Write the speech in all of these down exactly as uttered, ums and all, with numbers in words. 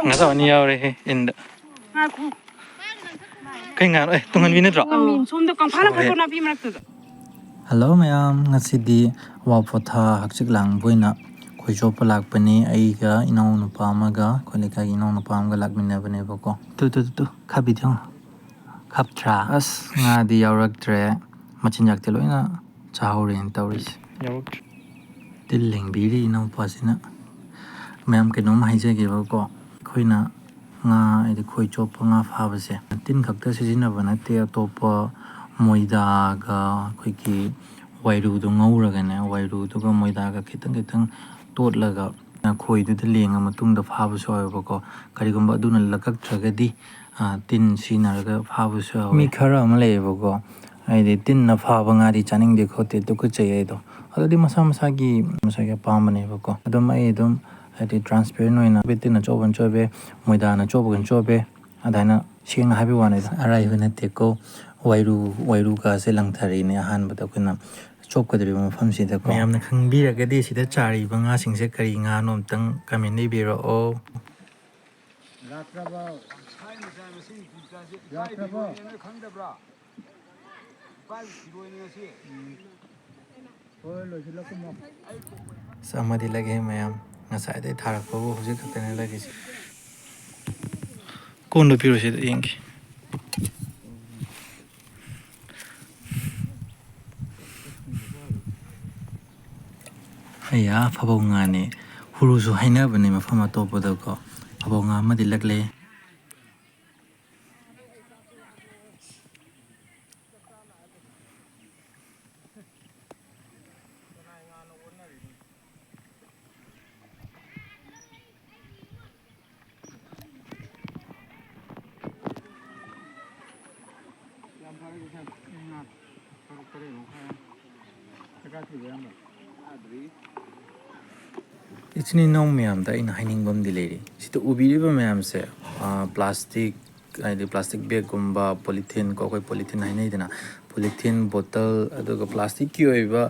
ꯉꯥꯖꯥꯎ ꯑꯅꯤ ꯌꯥꯎꯔꯦꯍꯦ ꯏꯟꯗ꯫ ꯉꯥꯏꯈꯣ꯫ ꯀꯩ ꯉꯥꯅꯣ? ꯑꯦ, ꯇꯨꯡꯍꯟꯕꯤ ꯅꯠꯇ꯭ꯔꯣ? ꯇꯨꯡꯍꯟꯕꯤ꯫ ꯁꯣꯝꯗ ꯀꯪꯐꯥꯜ ꯑꯃ ꯁꯣꯔꯤ꯫ ꯐꯥꯏꯀꯣ ꯅꯥꯄꯤ ꯃꯔꯛꯇꯨꯗ꯫ ꯍꯜꯂꯣ ꯃꯌꯥꯝ, ꯉꯁꯤꯗꯤ ꯋꯥ ꯄꯣꯊꯥ ꯍꯛꯆꯤꯛ ꯂꯥꯡꯕ ꯑꯣꯏꯅ ꯈꯣꯏ ꯆꯣꯞꯄ ꯂꯥꯛꯄꯅꯤ꯫ ꯑꯩꯒ ꯏꯅꯥꯎꯅꯨꯄꯥ ꯑꯃꯒ, ꯑꯩꯈꯣꯏ ꯂꯩꯀꯥꯏꯒꯤ ꯏꯅꯥꯎꯅꯨꯄꯥ ꯑꯃꯒ ꯂꯥꯛꯃꯤꯟꯅꯕꯅꯦꯕꯀꯣ꯫ ꯇꯨ, ꯇꯨ, ꯇꯨ, ꯇꯨ, ꯈꯥꯕꯤꯗꯣ ꯌꯦꯡꯉꯣ꯫ ꯈꯞꯇ꯭ꯔꯥ? ꯑꯁ, ꯉꯥꯗꯤ ꯌꯥꯎꯔꯛꯇ꯭ꯔꯦ꯫ ꯃꯆꯤꯟꯖꯥꯛꯇꯤ ꯂꯣꯏꯅ ꯆꯥꯍꯧꯔꯦꯅ ꯇꯧꯔꯤꯁꯦ꯫ ꯌꯥꯎꯔꯛꯇ꯭ꯔꯦ꯫ ꯇꯤꯜ ꯂꯦꯡꯕꯤꯔꯤ ꯏꯅꯥꯎꯄꯥꯁꯤꯅ꯫ ꯃꯌꯥꯝ ꯀꯩꯅꯣꯝ ꯍꯥꯏꯖꯒꯦꯕꯀꯣ꯫ ꯑꯩꯈꯣꯏꯅ ꯉꯥ, ꯍꯥꯏꯗꯤ ꯈꯣꯏ ꯆꯣꯞꯄ ꯉꯥ ꯐꯥꯕꯁꯦ ꯇꯤꯟ ꯈꯛꯇ ꯁꯤꯖꯤꯟꯅꯕ ꯅꯠꯇꯦ, ꯑꯇꯣꯞꯄ ꯃꯣꯏꯗꯥꯒ ꯑꯩꯈꯣꯏꯒꯤ ꯋꯥꯏꯔꯨꯗꯣ ꯉꯧꯔꯒꯅꯦ, ꯋꯥꯏꯔꯨꯗꯨꯒ ꯃꯣꯏꯗꯥꯒ ꯈꯤꯇꯪ ꯈꯤꯇꯪ ꯇꯣꯠꯂꯒ ꯈꯣꯏꯗꯨꯗ ꯂꯦꯡꯉ ꯃꯇꯨꯡꯗ ꯐꯥꯕꯁꯨ ꯌꯥꯎꯋꯦꯕꯀꯣ꯫ ꯀꯔꯤꯒꯨꯝꯕ ꯑꯗꯨꯅ ꯂꯀꯛꯇ꯭ꯔꯒꯗꯤ, ꯑ, ꯇꯤꯟ ꯁꯤꯖꯤꯟꯅꯔꯒ ꯐꯥꯕꯁꯨ ꯌꯥꯎꯋꯦ꯫ ꯃꯤ ꯈꯔ ꯑꯃ ꯂꯩꯌꯦꯕꯀꯣ, ꯍꯥꯏꯗꯤ ꯇꯤꯟꯅ ꯐꯥꯕ ꯉꯥꯗꯤ ꯆꯥꯅꯤꯡꯗꯦ ꯈꯣꯠꯇꯦ, ꯇꯨꯀꯠꯆꯩ ꯍꯥꯏꯗꯣ꯫ ꯑꯗꯨꯗꯤ ꯃꯁꯥ ꯃꯁꯥꯒꯤ, ꯃꯁꯥꯒꯤ ꯑꯄꯥꯝꯕꯅꯦꯕꯀꯣ꯫ ꯑꯗꯨꯝ ꯑꯩ ꯑꯗꯨꯝ, ꯍꯥꯏꯗꯤ transparent ꯑꯣꯏꯅ ꯇꯤꯟ ꯑꯆꯧꯕ ꯆꯣꯞꯄꯦ, ꯃꯣꯏꯗꯥꯅ ꯆꯣꯞꯄꯒꯅ ꯆꯣꯞꯄꯦ, ꯑꯗꯨꯃꯥꯏꯅ ꯁꯦꯡꯅ ꯍꯥꯏꯕꯒꯤ ꯋꯥꯅꯤꯗ꯫ ꯑꯔꯥꯏꯕ ꯅꯠꯇꯦꯀꯣ, ꯋꯥꯏꯔꯨ, ꯋꯥꯏꯔꯨ ꯀꯥꯁꯦ ꯂꯪꯊꯔꯤꯅꯦ ꯑꯍꯥꯟꯕꯗ ꯑꯩꯈꯣꯏꯅ ꯆꯣꯞꯀꯗꯧꯔꯤꯕ ꯃꯐꯝꯁꯤꯗꯀꯣ꯫ ꯃꯌꯥꯝꯅ ꯈꯪꯕꯤꯔꯒꯗꯤ ꯁꯤꯗ ꯆꯥꯔꯤꯕ ꯉꯥꯁꯤꯡꯁꯦ ꯀꯔꯤ ꯉꯥꯅꯣ ꯑꯝꯇꯪ comment ꯏꯕꯤꯔꯛꯑꯣ꯫ ꯂꯥꯛꯇ꯭ꯔꯕꯣ? ꯂꯥꯛꯇ꯭ꯔꯕꯣ? ꯎꯝ꯫ ꯍꯣꯏ, ꯂꯣꯏꯁꯤꯜꯂꯣ, ꯀꯨꯝꯃꯣ꯫ ꯑꯁ, ꯑꯃꯗꯤ ꯂꯛꯑꯦ ꯃꯌꯥꯝ, ꯉꯁꯥꯏꯗꯩ ꯊꯥꯔꯛꯄꯕꯨ ꯍꯧꯖꯤꯛ ꯈꯛꯇꯅꯦ ꯂꯛꯏꯁꯦ꯫ ꯀꯣꯟꯗꯣ ꯄꯤꯔꯣ ꯁꯤꯗ ꯌꯦꯡꯒꯦ꯫ ꯑꯩꯌꯥ, ꯐꯥꯕꯧ ꯉꯥꯅꯦ꯫ ꯍꯨꯔꯨꯁꯨ ꯍꯥꯏꯅꯕꯅꯦ ꯃꯐꯝ ꯑꯇꯣꯞꯄꯗꯀꯣ꯫ ꯐꯥꯕꯧ ꯉꯥ ꯑꯃꯗꯤ ꯂꯛꯂꯦ꯫ ꯏꯆꯤꯟ ꯏꯅꯥꯎ ꯃꯌꯥꯝꯗ ꯑꯩꯅ ꯍꯥꯏꯅꯤꯡꯕ ꯑꯃꯗꯤ ꯂꯩꯔꯤ꯫ ꯁꯤꯗ ꯎꯕꯤꯔꯤꯕ ꯃꯌꯥꯝꯁꯦ, ꯑꯥ, plastic, ꯍꯥꯏꯗꯤ plastic bagꯀꯨꯝꯕ, polythene ꯀꯣ, ꯑꯩꯈꯣꯏ polythene ꯍꯥꯏꯅꯩꯗꯅ, polythene bottle, ꯑꯗꯨꯒ plasticꯀꯤ ꯑꯣꯏꯕ,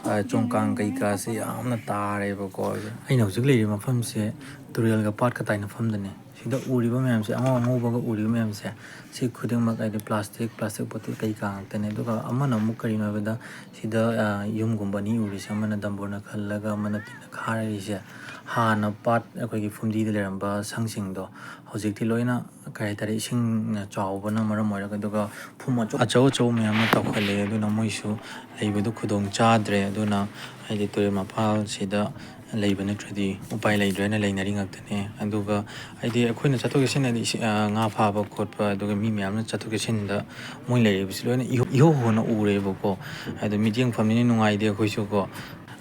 ꯑꯥ, ꯆꯣꯡꯀꯥꯡ ꯀꯩꯀꯥꯁꯦ ꯌꯥꯝꯅ ꯇꯥꯔꯦꯕꯀꯣ꯫ ꯑꯩꯅ ꯍꯧꯖꯤꯛ ꯂꯩꯔꯤꯕ ꯃꯐꯝꯁꯦ ꯇꯨꯔꯦꯜꯒ ꯄꯥꯠꯀ ꯇꯥꯏꯅꯐꯝꯗꯅꯦ꯫ ꯁꯤꯗ ꯎꯔꯤꯕ ꯃꯌꯥꯝꯁꯦ, ꯑꯉꯧ ꯑꯉꯧꯕꯒ ꯎꯔꯤꯕ ꯃꯌꯥꯝꯁꯦ, ꯁꯤ ꯈꯨꯗꯤꯡꯃꯛ ꯍꯥꯏꯗꯤ plastic, plastic bottle ꯀꯩꯀꯥ ꯉꯥꯛꯇꯅꯦ꯫ ꯑꯗꯨꯒ ꯑꯃꯅ ꯑꯃꯨꯛ ꯀꯔꯤꯅꯣ ꯍꯥꯏꯕꯗ, ꯁꯤꯗ, ꯑ, ꯌꯨꯝꯒꯨꯝꯕ ꯑꯅꯤ ꯎꯔꯤꯁꯦ, ꯑꯃꯅ ꯗꯝꯕꯨꯔꯅ ꯈꯜꯂꯒ ꯑꯃꯅ ꯇꯤꯟꯅ ꯈꯥꯔꯤꯁꯦ, ꯍꯥꯟꯅ ꯄꯥꯠ, ꯑꯩꯈꯣꯏꯒꯤ ꯐꯨꯝꯗꯤꯗ ꯂꯩꯔꯝꯕ ꯁꯪꯁꯤꯡꯗꯣ ꯍꯧꯖꯤꯛꯇꯤ ꯂꯣꯏꯅ, ꯀꯔꯤ ꯍꯥꯏꯇꯥꯔꯦ, ꯏꯁꯤꯡꯅ ꯆꯥꯎꯕꯅ ꯃꯔꯝ ꯑꯣꯏꯔꯒ, ꯑꯗꯨꯒ ꯐꯨꯝ ꯑꯆꯧ ꯑꯆꯧ ꯑꯆꯧꯕ ꯃꯌꯥꯝ ꯑꯃ ꯇꯧꯈꯠꯂꯛꯑꯦ꯫ ꯑꯗꯨꯅ ꯃꯣꯏꯁꯨ ꯂꯩꯕꯗꯣ ꯈꯨꯗꯣꯡ ꯆꯥꯗ꯭ꯔꯦ꯫ ꯑꯗꯨꯅ ꯍꯥꯏꯗꯤ ꯇꯨꯔꯦꯜ ꯃꯄꯥꯜꯁꯤꯗ ꯂꯩꯕ ꯅꯠꯇ꯭ꯔꯗꯤ ꯎꯄꯥꯏ ꯂꯩꯇ꯭ꯔꯦꯅ ꯂꯩꯅꯔꯤ ꯉꯥꯛꯇꯅꯦ꯫ ꯑꯗꯨꯒ ꯍꯥꯏꯗꯤ ꯑꯩꯈꯣꯏꯅ ꯆꯠꯊꯣꯛ ꯆꯠꯁꯤꯟ ꯍꯥꯏꯗꯤ ꯏꯁꯤ-, ꯑ, ꯉꯥ ꯐꯥꯕ ꯈꯣꯠꯄ, ꯑꯗꯨꯒ ꯃꯤ ꯃꯌꯥꯝꯅ ꯆꯠꯊꯣꯛ ꯆꯠꯁꯤꯟꯗ ꯃꯣꯏ ꯂꯩꯔꯤꯕꯁꯤ ꯂꯣꯏꯅ ꯏꯍꯣ-, ꯏꯍꯣ ꯍꯣꯅ ꯎꯔꯦꯕꯀꯣ꯫ ꯑꯗꯣ ꯃꯤꯠꯌꯦꯡ ꯐꯝꯅꯤꯅ ꯅꯨꯡꯉꯥꯏꯇꯦ ꯑꯩꯈꯣꯏꯁꯨ ꯀꯣ꯫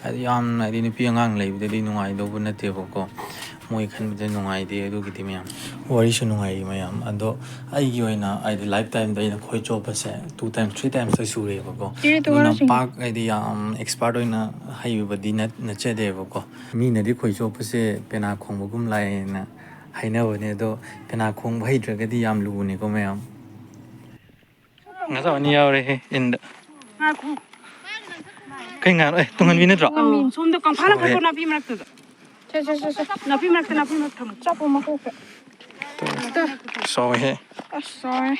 ꯍꯥꯏꯗꯤ ꯌꯥꯝꯅ ꯍꯥꯏꯗꯤ ꯅꯨꯄꯤ ꯑꯉꯥꯡ ꯂꯩꯕꯗꯗꯤ ꯅꯨꯡꯉꯥꯏꯗꯧꯕ ꯅꯠꯇꯦꯕꯀꯣ꯫ ꯃꯣꯏ ꯈꯟꯕꯗ ꯅꯨꯡꯉꯥꯏꯇꯦ ꯑꯗꯨꯒꯤꯗꯤ ꯃꯌꯥꯝ꯫ ꯋꯥꯔꯤꯁꯨ ꯅꯨꯡꯉꯥꯏꯔꯤ ꯃꯌꯥꯝ꯫ ꯑꯗꯣ ꯑꯩꯒꯤ ꯑꯣꯏꯅ ꯍꯥꯏꯗꯤ life timeꯗ ꯑꯩꯅ ꯈꯣꯏ ꯆꯣꯞꯄꯁꯦ two times, three timesꯇ ꯁꯨꯔꯦꯕꯀꯣ꯫ ꯁꯤꯔꯦ ꯑꯗꯨꯅ ꯇꯣꯉꯥꯟꯅ ꯁꯤꯡꯉꯦ꯫ ꯄꯥꯛ ꯍꯥꯏꯗꯤ ꯌꯥꯝ expert ꯑꯣꯏꯅ ꯍꯩꯕꯗꯤ ꯅꯠ-, ꯅꯠꯆꯗꯦꯕꯀꯣ꯫ ꯃꯤꯅꯗꯤ ꯈꯣꯏ ꯆꯣꯞꯄꯁꯦ ꯄꯦꯅꯥ ꯈꯣꯡꯕꯒꯨꯝ ꯂꯥꯏꯅ ꯍꯥꯏꯅꯕꯅꯦ꯫ ꯑꯗꯣ ꯄꯦꯅꯥ ꯈꯣꯡꯕ ꯍꯩꯇ꯭ꯔꯒꯗꯤ ꯌꯥꯝ ꯂꯨꯕꯅꯤꯀꯣ ꯃꯌꯥꯝ꯫ ꯉꯥꯆꯥꯎ ꯑꯅꯤ ꯌꯥꯎꯔꯦꯍꯦ ꯏꯟꯗ꯫ ꯉꯥꯏꯈꯣ꯫ ꯀꯩ ꯉꯥꯅꯣ? ꯑꯦ, ꯇꯨꯡꯍꯟꯕꯤ ꯅꯠꯇ꯭ꯔꯣ? ꯇꯨꯡꯍꯟꯕꯤ꯫ ꯁꯣꯝꯗ ꯀꯪꯐꯥꯜ ꯁꯣꯝꯗ꯫ ꯍꯥꯞꯄꯣ ꯅꯥꯄꯤ ꯃꯔꯛꯇꯨꯗ꯫ ꯁꯦ, ꯁꯦ, ꯁꯦ, ꯁꯦ꯫ ꯅꯥꯄꯤ ꯃꯔꯛꯇ, ꯅꯥꯄꯤ ꯃꯔꯛꯇ ꯊꯝꯃꯣ꯫ ꯆꯥꯄꯣ ꯃꯀꯣꯛꯇ꯫ ꯆꯥꯎꯋꯦꯍꯦ꯫ ꯑꯁ, ꯆꯥꯎꯋꯦ꯫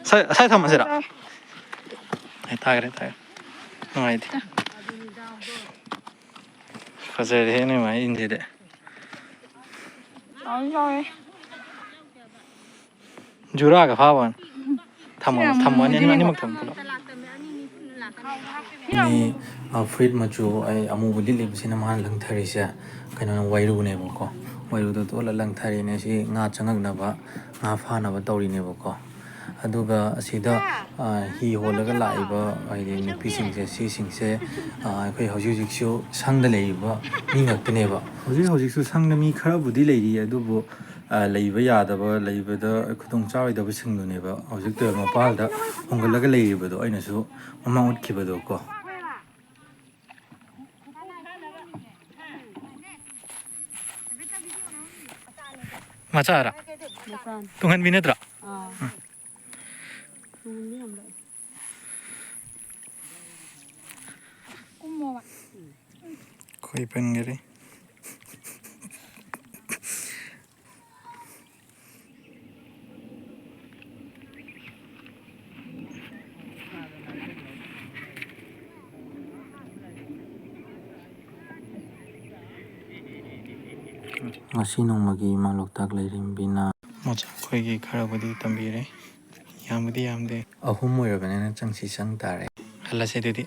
ꯁꯥꯏ-, ꯁꯥꯏ ꯊꯝꯃꯁꯤꯔꯥ? ꯆꯥꯎꯋꯦ꯫ ꯑꯦ, ꯇꯥꯈ꯭ꯔꯦ, ꯇꯥꯈ꯭ꯔꯦ꯫ ꯅꯨꯡꯉꯥꯏꯇꯦ꯫ ꯐꯖꯔꯦꯍꯦ ꯅꯣꯏ ꯃꯥꯏ ꯏꯟꯁꯤꯗꯤ꯫ ꯆꯥꯎꯋꯦ, ꯆꯥꯎꯋꯦ꯫ ꯖꯨꯔꯥꯒ ꯐꯥꯕ ꯋꯥꯅꯤ꯫ ꯊꯝꯃꯣ, ꯁꯤ ꯌꯥꯝ ꯊꯝꯃꯣ, ꯑꯅꯤ-, ꯃꯨꯟꯗ꯭ꯔꯤꯕꯣ? ꯑꯅꯤꯃꯛ ꯊꯝꯃꯣ ꯄꯨꯂꯞ꯫ ꯃꯤ, ꯑ, ꯐꯨꯔꯤꯠ ꯃꯆꯨ ꯑꯩ ꯑꯃꯨꯕ ꯂꯤꯠꯂꯤꯕꯁꯤꯅ ꯃꯥꯅ ꯂꯪꯊꯔꯤꯁꯦ ꯀꯩꯅꯣꯅꯦ, ꯋꯥꯏꯔꯨꯅꯦꯕꯀꯣ꯫ ꯋꯥꯏꯔꯨꯗꯣ ꯇꯣꯠꯂ ꯂꯪꯊꯔꯤꯅꯦ꯫ ꯁꯤ ꯉꯥ ꯆꯪꯉꯛꯅꯕ, ꯉꯥ ꯐꯥꯅꯕ ꯇꯧꯔꯤꯅꯦꯕꯀꯣ꯫ ꯑꯗꯨꯒ ꯑꯁꯤꯗ, ꯑ, ꯍꯤ ꯍꯣꯜꯂꯒ ꯂꯥꯛꯏꯕ ꯍꯥꯏꯗꯤ ꯅꯨꯄꯤꯁꯤꯡꯁꯦ, ꯁꯤꯁꯤꯡꯁꯦ, ꯑ, ꯑꯩꯈꯣꯏ ꯍꯧꯖꯤꯛ ꯍꯧꯖꯤꯛꯁꯨ ꯁꯪꯗ ꯂꯩꯔꯤꯕ ꯃꯤ ꯉꯥꯛꯇꯅꯦꯕ꯫ ꯍꯧꯖꯤꯛ ꯍꯧꯖꯤꯛꯁꯨ ꯁꯪꯗ ꯃꯤ ꯈꯔꯕꯨꯗꯤ ꯂꯩꯔꯤ, ꯑꯗꯨꯕꯨ ꯑ, ꯂꯩꯕ ꯌꯥꯗꯕ, ꯂꯩꯕꯗ ꯈꯨꯗꯣꯡ ꯆꯥꯔꯣꯏꯗꯕꯁꯤꯡꯗꯨꯅꯦꯕ ꯍꯧꯖꯤꯛ ꯇꯨꯔꯦꯜ ꯃꯄꯥꯜꯗ ꯍꯣꯡꯒꯠꯂꯒ ꯂꯩꯔꯤꯕꯗꯣ꯫ ꯑꯩꯅꯁꯨ ꯃꯃꯥꯡ ꯎꯠꯈꯤꯕꯗꯣ ꯀꯣ꯫ ꯃꯆꯥꯔꯥ? ꯃꯆꯥꯅꯤ꯫ ꯇꯨꯡꯍꯟꯕꯤ ꯅꯠꯇ꯭ꯔꯥ? ꯑꯥ꯫ ꯎꯝ꯫ ꯇꯨꯡꯍꯟꯕꯤ ꯌꯥꯝ ꯂꯥꯛꯑꯦ꯫ ꯀꯨꯝꯃꯣꯕ꯫ ꯈꯣꯏ ꯄꯟꯈꯔꯦ꯫ ꯉꯁꯤ ꯅꯣꯡꯃꯒꯤ ꯏꯃꯥ ꯂꯣꯛꯇꯥꯛ ꯂꯥꯏꯔꯦꯝꯕꯤꯅ ꯃꯣꯖꯥ ꯑꯩꯈꯣꯏꯒꯤ ꯈꯔꯕꯨꯗꯤ ꯇꯝꯕꯤꯔꯦ, ꯌꯥꯝꯕꯨꯗꯤ ꯌꯥꯝꯗꯦ꯫ ꯑꯍꯨꯝ ꯑꯣꯏꯔꯕꯅꯤꯅ ꯆꯪꯁꯤ ꯆꯪ ꯇꯥꯔꯦ꯫ ꯍꯜꯂꯁꯦ ꯑꯗꯨꯗꯤ꯫